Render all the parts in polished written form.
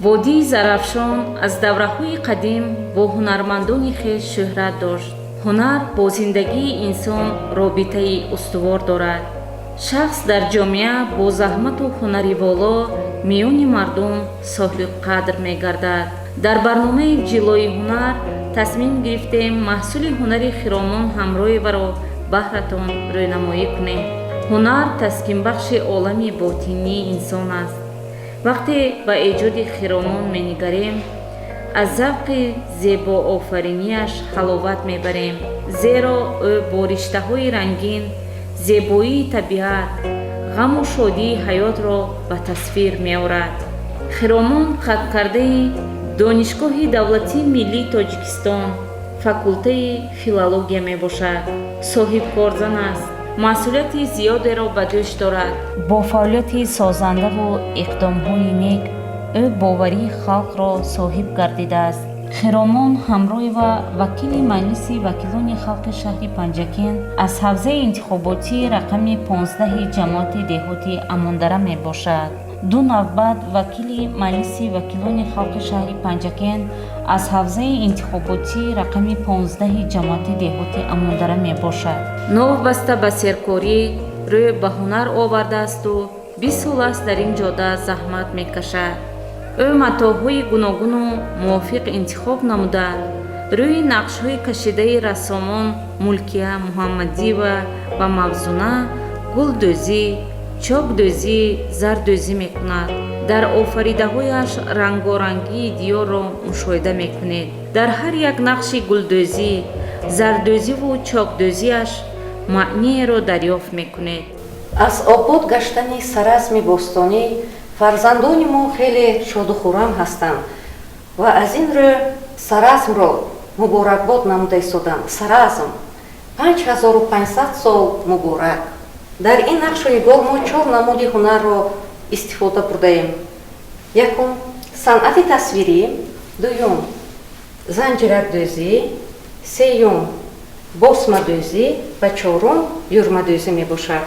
Водии Зарафшон аз давраҳои қадим бо ҳунармандони хеш шӯҳрат дошт. Ҳунар бо зиндагии инсон робитаи устувор дорад. Шахс дар ҷомеа бо заҳмату ҳунари воло миёни мардум соҳибқадр мегардад. Дар барномаи «Ҷилои ҳунар» тасмим гирифтем маҳсули ҳунари Хиромон Ҳамроеваро баҳратон рӯйнамоӣ кунем. Ҳунар таскинбахши олами ботинии инсон аст. Вақте ба эҷоди Хиромон менигарем, аз завқи зебоофаринияш ҳаловат мебарем, зеро ӯ бо риштаҳои рангин зебоии табиат, ғаму шодии ҳаётро ба тасвир меорад. Хиромон хатмкардаи Донишгоҳи давлатии миллии Тоҷикистон, факултаи филология мебошад. Соҳибкорзан аст, масъулияти зиёдеро ба дӯш дорад. Бо фаъолияти созандаву иқдомҳои нек ӯ боварии халқро соҳиб гардидааст. Хиромон Ҳамроева вакили Маҷлиси вакилони халқи шаҳри Панҷакент аз ҳавзаи интихоботии рақами 15-и ҷамоати деҳоти Амондара мебошад. Ду навбат вакили Маҷлиси вакилони халқи шаҳри Панҷакент аз ҳавзаи интихоботии рақами 15-и ҷамоати деҳоти Амондара мебошад. Новобаста ба серкорӣ, рӯ ба ҳунар овардаасту 20 сол аст дар ин ҷода заҳмат мекашад. Ӯ матоъҳои гуногуну мувофиқ интихоб намуда, рӯи нақшҳои кашидаи рассомон Мулкия Муҳаммадиева ва Мавзуна гулдӯзӣ, чокдӯзӣ, зардӯзӣ мекунад. Дар офаридаҳояш рангорангии диёрро мушоҳида мекунед. Дар ҳар як нақши гулдӯзӣ, зардӯзиву чокдӯзиаш маъниеро дарёфт мекунед. Аз обод гаштани Саразми бостонӣ фарзандони мо хеле шоду хуррам ҳастанд ва аз ин рӯ Саразмро муборакбод намуда истодам. Саразм, 5500 сол муборак! Дар ин нақшу нигор мо чор намуди ҳунарро истифода бурдаем: якум, санъати тасвирӣ, дуюм, занҷиракдӯзӣ, сеюм, босмадӯзӣ ва чорум, юрмадӯзӣ мебошад.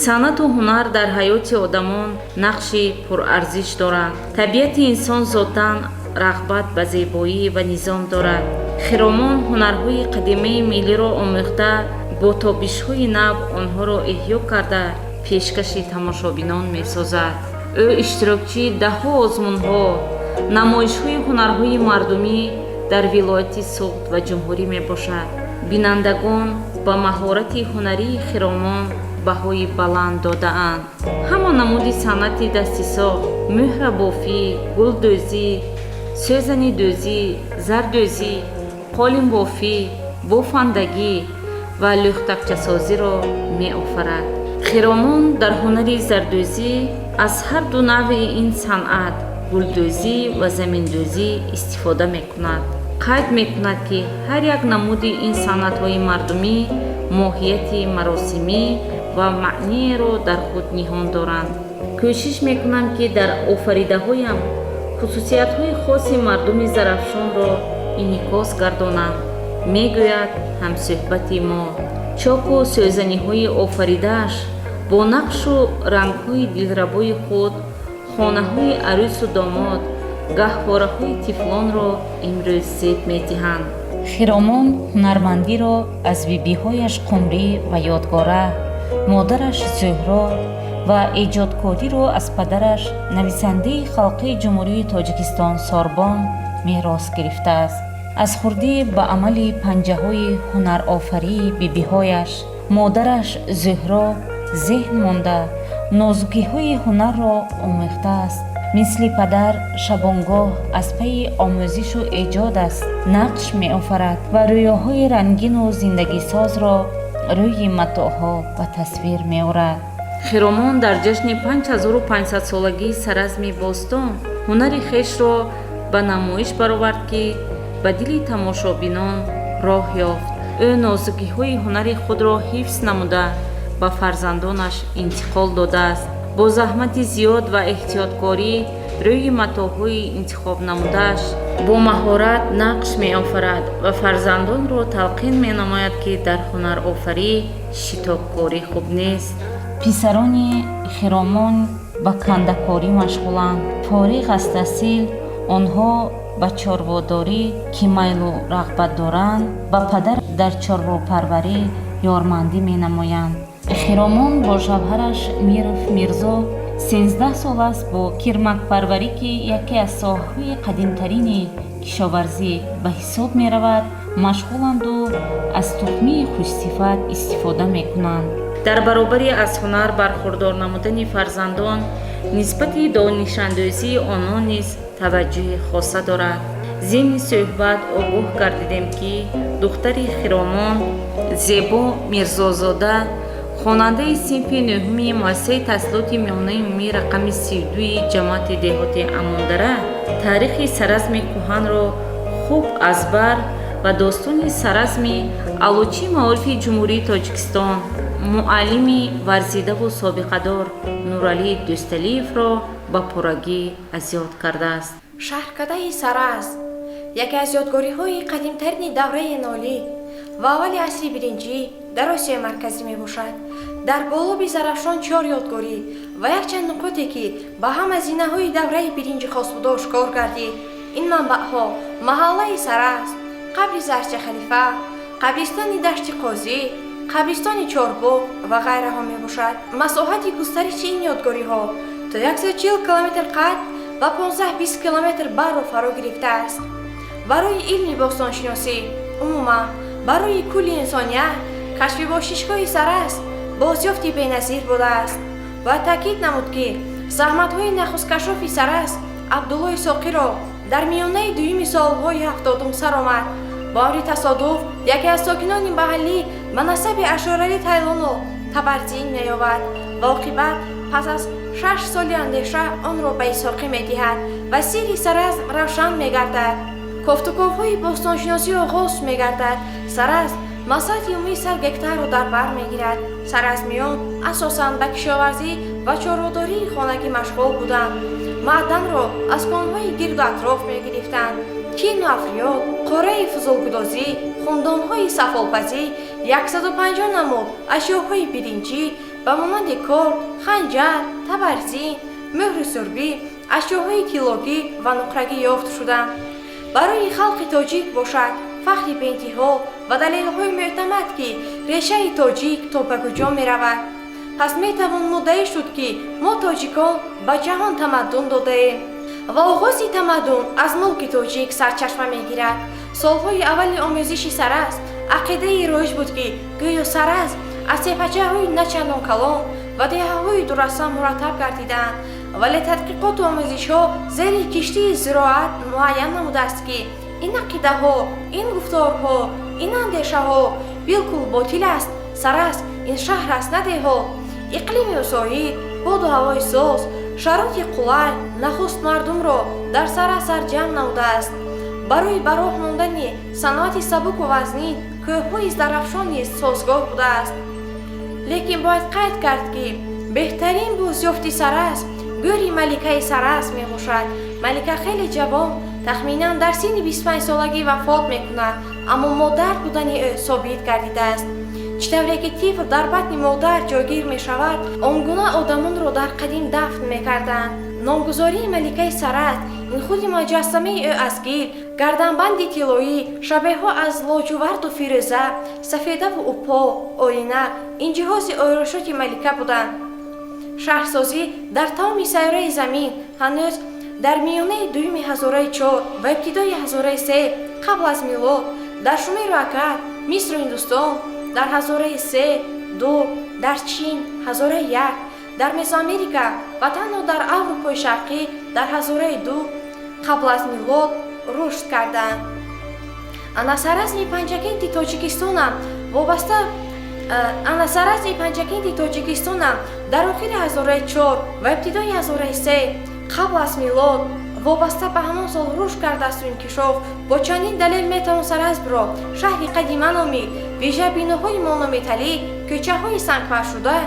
Санъату ҳунар дар ҳаёти одамон нақши пурарзиш доранд. Табиати инсон зотан рағбат ба зебоӣ ва низом дорад. Хиромон ҳунарҳои қадимаи миллиро омӯхта, бо тобишҳои нав онҳоро эҳё карда, пешкаши тамошобинон месозад. Ӯ иштирокчии даҳҳо озмунҳо, намоишҳои ҳунарҳои мардумӣ дар вилояти Суғд ва ҷумҳурӣ мебошад. Бинандагон ба маҳорати ҳунарии Хиромон баҳои баланд додаанд. Ҳама намуди санъати дастисохт: мӯҳрабофӣ, гулдӯзӣ, сӯзанидӯзӣ, зардӯзӣ, қолинбофӣ, бофандагӣ ва лӯхтакчасозиро меофарад. Хиромон дар ҳунари зардӯзӣ аз ҳар ду навъи ин санъат, гулдӯзӣ ва заминдӯзӣ, истифода мекунад. Қайд мекунад, ки ҳар як намуди ин санъатҳои мардумӣ моҳияти маросимӣ ва маъниеро дар худ ниҳон доранд. Кӯшиш мекунам, ки дар офаридаҳоям хусусиятҳои хоси мардуми Зарафшонро инъикос гардонам, мегӯяд ҳамсӯҳбати мо. Чоку сӯзаниҳои офаридааш бо нақшу рангҳои дилрабои худ хонаҳои арӯсу домод, гаҳвораҳои тифлонро имрӯз зеб медиҳанд. Хиромон ҳунармандиро аз бибиҳояш Қумрӣ ва Ёдгора, модараш Зуҳро ва эҷодкориро аз падараш, нависандаи халқии Ҷумҳурии Тоҷикистон Сорбон, мерос гирифтааст. Аз хурдӣ ба амали панҷаҳои ҳунарофарии бибиҳояш, модараш Зуҳро зеҳн монда, нозукиҳои ҳунарро омӯхтааст. Мисли падар шабонгоҳ аз пайи омӯзишу эҷод аст, нақш меофарад ва рӯёҳои рангину зиндагисозро рӯи матоъҳо ба тасвир меорад. Хиромон дар ҷашни 5500-солагии Саразми бостон ҳунари хешро ба намоиш баровард, ки ба дили тамошобинон роҳ ёфт. Ӯ нозукиҳои ҳунари худро ҳифз намуда, ба фарзандонаш интиқол додааст. Бо заҳмати зиёд ва эҳтиёткорӣ рӯи матоъҳои интихобнамудааш бо маҳорат нақш меофарад ва фарзандонро талқин менамояд, ки дар ҳунарофарӣ шитобкорӣ хуб нест. Писарони Хиромон ба кандакорӣ машғуланд. Фориғ аз таҳсил, Онҳо ба чорводорӣ, ки майлу рағбат доранд, ба падар дар чорвопарварӣ ёрмандӣ менамоянд. Хиромон бо шавҳараш Миров Мирзо 13 сол аст бо кирмакпарварӣ, ки яке аз соҳаҳои қадимтарини кишоварзӣ ба ҳисоб меравад, машғуланду аз тухмии хушсифат истифода мекунанд. Дар баробари аз ҳунар бархурдор намудани фарзандон, нисбати донишандӯзии онон низ таваҷҷӯҳи хоса дорад. Зимни суҳбат огоҳ гардидем, ки духтари Хиромон, Зебо Мирзозода, хонандаи синфи нӯҳуми муассисаи таҳсилоти миёнаи умумии рақами 32-и ҷамоати деҳоти Амондара, таърихи Саразми кӯҳанро хуб аз бар ва достони Саразми Аълочии маорифи Ҷумҳурии Тоҷикистон, муаллими варзидаву собиқадор Нуралӣ Дӯсталиевро ба пуррагӣ аз ёд кардааст. Шаҳркадаи Саразм яке аз ёдгориҳои қадимтарини давраи энеолит ва аввали асри биринҷӣ дар Осиёи Марказӣ мебошад. Дар болоби Зарафшон чор ёдгорӣ ва якчанд нуқоте, ки ба ҳама зинаҳои давраи биринҷӣ хос буда, ошкор гардид. Ин манбаъҳо маҳаллаи Саразм, қабри Зарча Халифа, қабристони Дашти Қозӣ, қабристони Чорбоғ ва ғайраҳо мебошад. Масоҳати густариши ин ёдгориҳо то 140 километр қад ва 15-20 километр барро фаро гирифтааст. Барои илми бостоншиносӣ, умуман барои кулли инсоният, кашфи бошишгоҳи Саразм бозёфти беназир будааст. Бояд таъкид намуд, ки заҳматҳои нахусткашофи Саразм Абдуллои Соқиро дар миёнаи дуюми солҳои 70-ум сар омад. Бо амри тасодуф яке аз сокинони маҳаллӣ ба насаби Ашоралӣ Тайлоно табарзин меёбад ва оқибат пас аз 6 соли андеша онро ба Исоқӣ медиҳад ва сирри Саразм равшан мегардад. Кофтуковҳои бостоншиносӣ оғоз мегардад. Саразм масоҳати умумии 100 гектарро дар бар мегирад. Саразмиён асосан ба кишоварзӣ ва чорводории хонагӣ машғул буданд. Маъданро аз конҳои гирду атроф мегирифтанд. Кину африёт, қораи фузулгудозӣ, хундонҳои сафолпазӣ, 150 намуд ашёҳои биринҷӣ ба монанди корд, ханҷар, табарзин, мӯҳри сурбӣ, ашёҳои тиллогӣ ва нуқрагӣ ёфт шуданд. Барои халқи тоҷик бошад, фахри беинтиҳо ва далелҳои мӯътамад, ки решаи тоҷик то ба куҷо меравад. Пас метавон муддаӣ шуд, ки мо, тоҷикон, ба ҷаҳон тамаддун додаем ва оғози тамаддун аз мулки тоҷик сарчашма мегирад. Солҳои аввали омӯзиши Саразм ақидаи роиҷ буд, ки гӯё Саразм аз тепачаҳои начандон калон ва деҳаҳои дурраса мураттаб гардидаанд, вале тадқиқоту омӯзишҳо зери киштии зироат муайян намудааст, ки ин ақидаҳо, ин гуфторҳо, ин андешаҳо билкул ботил аст. Саразм ин шаҳр аст, на деҳот. Иқлими мусоид, боду ҳавои соз, шароити қулай нахуст мардумро дар сарасар ҷамъ намудааст. Барои ба роҳ мондани саноати сабуку вазнин кӯҳҳои Зарафшон низ созгор будааст. Лекин бояд қайд кард, ки беҳтарин бозёфти Саразм гӯри маликаи Саразм мебошад. Малика хеле ҷавон, тахминан дар синни 25-солагӣ вафот мекунад, аммо модар будани ӯ собит гардидааст. Чӣ тавре ки тифл дар батни модар ҷойгир мешавад, он гуна одамонро дар қадим дафн мекарданд. Номгузории маликаи Саразм ин худи муҷассамаи ӯ аз гил, гарданбанди тиллоӣ, шабеҳҳо аз лоҷуварду фирӯза, сафедаву упо, оина ин ҷиҳози ороишоти малика буданд. Шаҳрсозӣ дар тамоми сайёраи Замин ҳанӯз дар миёнаи дуюми ҳазораи чор ва ибтидои ҳазораи се қабл аз милод дар Шумеру Акад, Мисру Ҳиндустон дар ҳазораи се ду, дар Чин ҳазораи як, дар Месоамерика ва танҳо дар Аврупои Шарқӣ дар ҳазораи ду қабл аз милод рушд карданд. Ана Саразми Панҷакенти Тоҷикистонам вобаста ана Саразми Панҷакенти Тоҷикистонам дар охири ҳазораи чор ва ибтидои ҳазораи се қабл аз милод вобаста ба ҳамон сол рушд кардаасту инкишоф. Бо чандин далел метавон Саразмро шаҳри қадима номид: вижа биноҳои монометалӣ, кӯчаҳои сангпаршуда,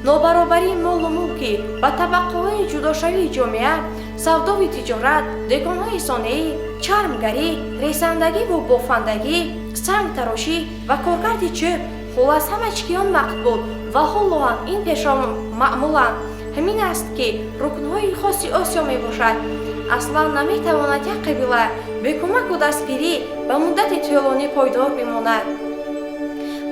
нобаробарии молу мулкӣ ба табақаҳои ҷудошавии ҷомеа, савдову тиҷорат, дӯконҳои сонеӣ, чармгарӣ, ресандагиву бофандагӣ, сангтарошӣ ва коркарди чӯб. Хуллас, ҳама чӣ ки он вақт буд ва ҳоло ҳам ин пешаҳо маъмуланд, ҳамин аст, ки рукнҳои хоси Осиё мебошад. Аслан наметавонад як қабила бе кӯмаку дастгирӣ ба муддати тӯлонӣ пойдор бимонад.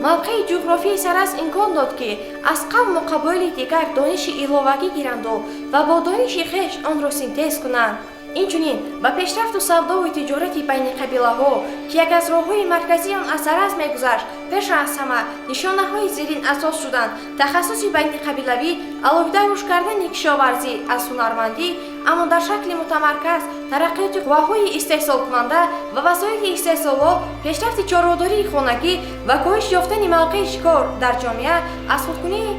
Мавқеи ҷуғрофии Саразм имкон дод, ки аз қавму қабоили дигар дониши иловагӣ гиранду ва бо дониши хеш онро синтез кунанд. Инчунин ба пешрафту савдову тиҷорати байни қабилаҳо, ки як аз роҳҳои марказии он аз Саразм мегузашт, пеш аз ҳама нишонаҳои зерин асос шуданд: тахассуси байниқабилавӣ, алоҳида рушд кардани кишоварзӣ аз ҳунармандӣ, аммо дар шакли мутамарказ, тараққиёти қувваҳои истеҳсолкунанда ва васоити истеҳсолот, пешрафти чорводории хонагӣ ва коҳиш ёфтани мавқеи шикор дар ҷомеа, аз худкунии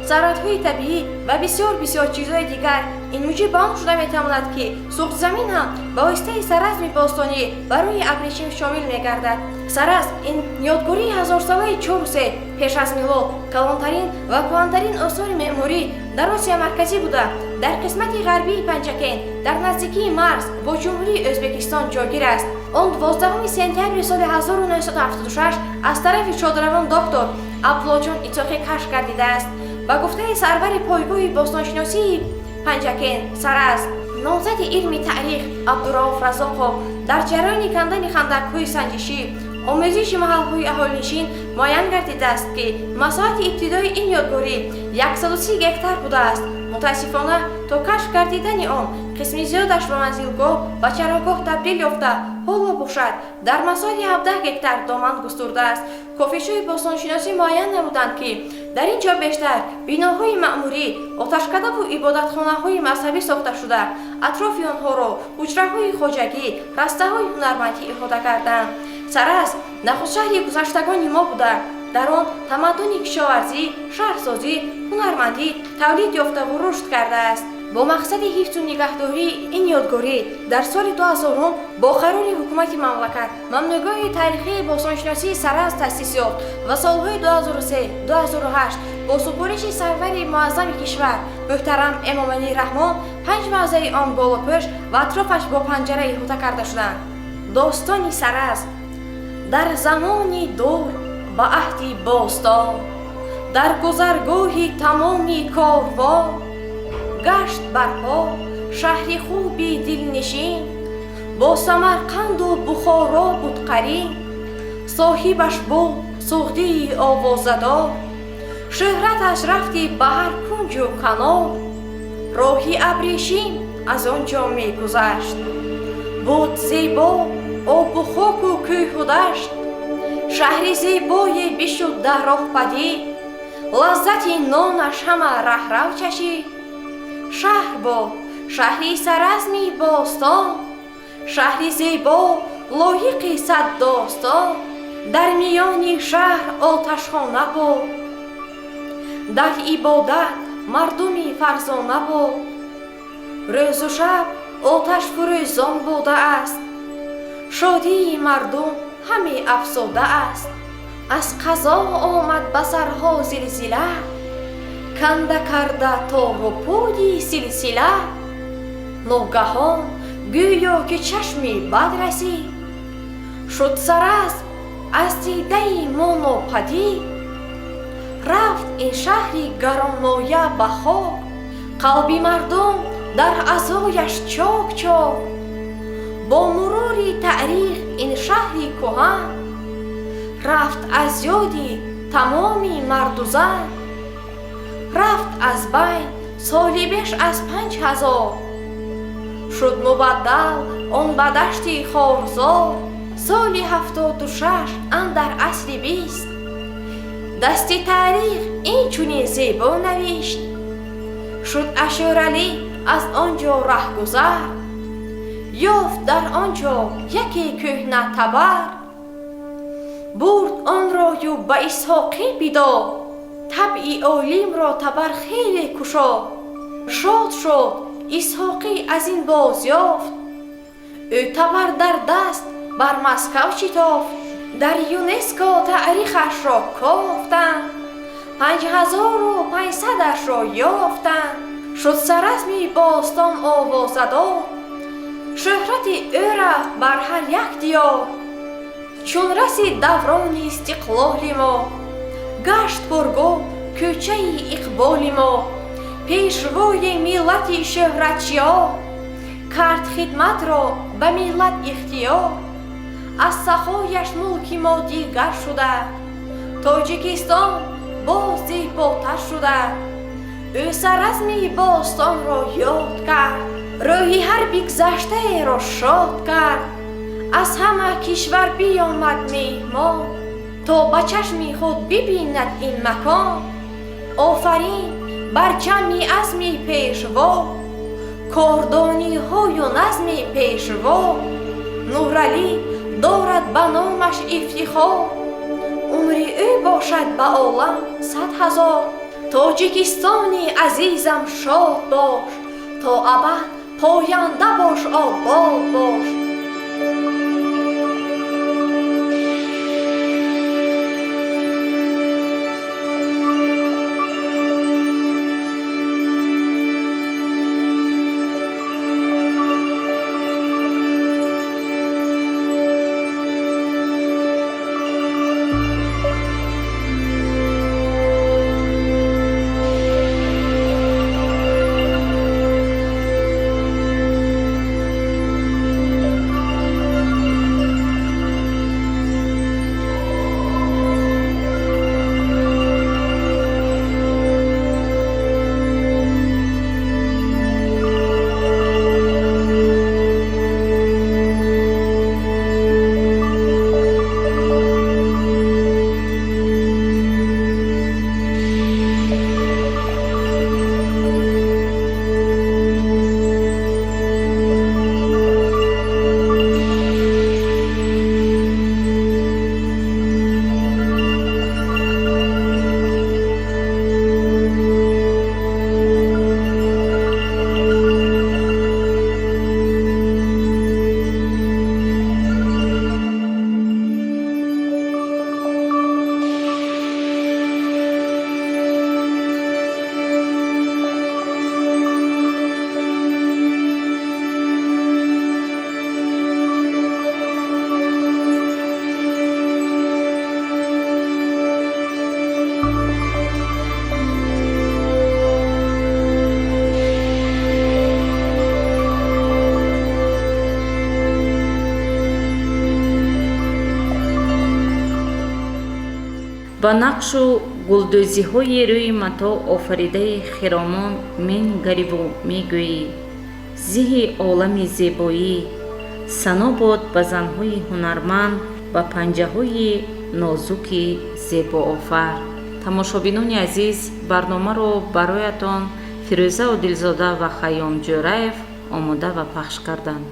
сарватҳои табиӣ ва бисёр бисёр чизҳои дигар. Ин муҷиб ба он шуда метавонад, ки Суғдзамин ҳам ба воситаи Саразми бостонӣ ба роҳи абрешим шомил мегардад. Саразм ин ёдгории ҳазорсолаи чорсе пеш аз милод, калонтарин ва кӯҳантарин осори меъморӣ дар Осиёи Марказӣ буда, дар қисмати ғарбии Панҷакент, дар наздикии марз бо Ҷумҳурии Ӯзбекистон ҷойгир аст. Он 12 сентябри соли 1976 аз тарафи шодравон доктор Абдуллоҷон Исоқӣ кашф гардидааст. Ба гуфтаи сарвари пойгоҳи бостоншиносии Панҷакент, Саразм, номзади илми таърих Абдурауф Разоқов, дар ҷараёни кандани хандакҳои санҷишӣ, омӯзиши маҳалҳои аҳолинишин муайян гардидааст, ки масоҳати ибтидои ин ёдгорӣ 130 гектар будааст. Мутаассифона, то кашф гардидани он қисми зиёдаш ба манзилгоҳ ва чарогоҳ табдил ёфта, ҳоло бошад, дар масоҳати 17 гектар доман густурдааст. Кофишҳои бостоншиносӣ муайян намуданд, ки дар ин ҷо бештар биноҳои маъмурӣ, оташкадаву ибодатхонаҳои мазҳабӣ сохта шуда, атрофи онҳоро ҳуҷраҳои хоҷагӣ, растаҳои ҳунармандӣ иҳота карданд. Саразм нахуст шаҳри гузаштагони мо буда, дар он тамаддуни кишоварзӣ, шаҳрсозӣ, ҳунармандӣ тавлид ёфтаву рушд кардааст. Бо мақсади ҳифзу нигаҳдории ин ёдгорӣ дар соли 2000 бо қарори ҳукумати мамлакат Мамнӯъгоҳи таърихии бостоншиносии Саразм таъсис ёфт ва солҳои 2003, 2008 бо супориши сарвари муаззами кишвар муҳтарам Эмомалӣ Раҳмон панҷ мавзеи он болопӯш ва атрофаш бо панҷара иҳота карда шуданд. Достони Саразм. Дар замони дур, ба аҳди бостон, дар гузаргоҳи тамоми корвон гашт барпо шаҳри хуби дилнишин, бо Самарқанду Бухоро буд қарин. Соҳибаш буд суғдии овозадор, шӯҳраташ рафти ба ҳар кунҷу канор. Роҳи абрешим аз он ҷо мегузашт, буд зебо обу хоку кӯҳу дашт. Шаҳри зебое бишуд дар роҳ падид, лаззати нонаш ҳама раҳрав чашид. Шаҳр буд шаҳри Саразми бостон, шаҳри зебо, лоиқи сад достон. Дар миёни шаҳр оташхона буд, дар ибодат мардуми фарзона буд. Рӯзу шаб оташфурӯзон будааст, шодии мардум ҳаме афзодааст. Аз қазо омад ба сарҳо зилзила, канда карда тору пуди силсила. Ногаҳон гӯё ки чашми бад расид, шуд Саразм аз дидаи мо нопадид. Рафт ин шаҳри гаронмоя ба хок, қалби мардум дар азояш чок чок. Бо мурури таърих ин шаҳри кӯҳан рафт аз ёди тамоми марду зан. Рафт аз байн соли беш аз 5000, шуд мубаддал он ба дашти хорзор. Соли 76 андар асри 20 дасти таърих ин чунин зебо навишт. Шуд Ашӯралӣ аз он ҷо раҳгузар, ёфт дар он ҷо яке кӯҳна табар. Бурд онро ю ба Исҳоқӣ бидод, табъи олимро табар хеле кушод. Шод шуд Исҳоқӣ аз ин бозёфт, ӯ табар дар даст бар Маскав шитофт. Дар ЮНЕСКО таърихашро кофтанд, 5500-ашро ёфтанд. Шуд Саразми бостон овозадор, шӯҳрати ӯ рафт бар ҳар як диёр. Чун расид даврони истиқлоли мо, гашт пургул кӯчаи иқболи мо. Пешвои миллати шӯҳратшиёр Кард хидматро ба миллат ихтиёр. Аз сахояш мулки мо дигар шуда, Тоҷикистон боз зеботар шуда. Ӯ Саразми бостонро ёд кард, рӯҳи ҳар бигзаштаеро шод кард. Аз ҳама кишвар биёмад меҳмон, то ба чашми худ бибинад ин макон. Офарин бар ҷамъи азми пешво, кордониҳою назми пешво. Нуралӣ дорад ба номаш ифтихор, умри ӯ бошад ба олам 100 000. Тоҷикистони азизам шод бош, то абад поянда бош, обод бош. Ба нақшу гулдӯзиҳои рӯи матоъ офаридаи хиромон менгариву мегӯӣ: зиҳи олами зебоӣ. Сано бод ба занҳои ҳунарманд, ба панҷаҳои нозуки зебоофар. Тамошобинони азиз, барномаро бароятон Фирӯза Одилзода ва Хайём Ҷӯраев омода ва пахш карданд.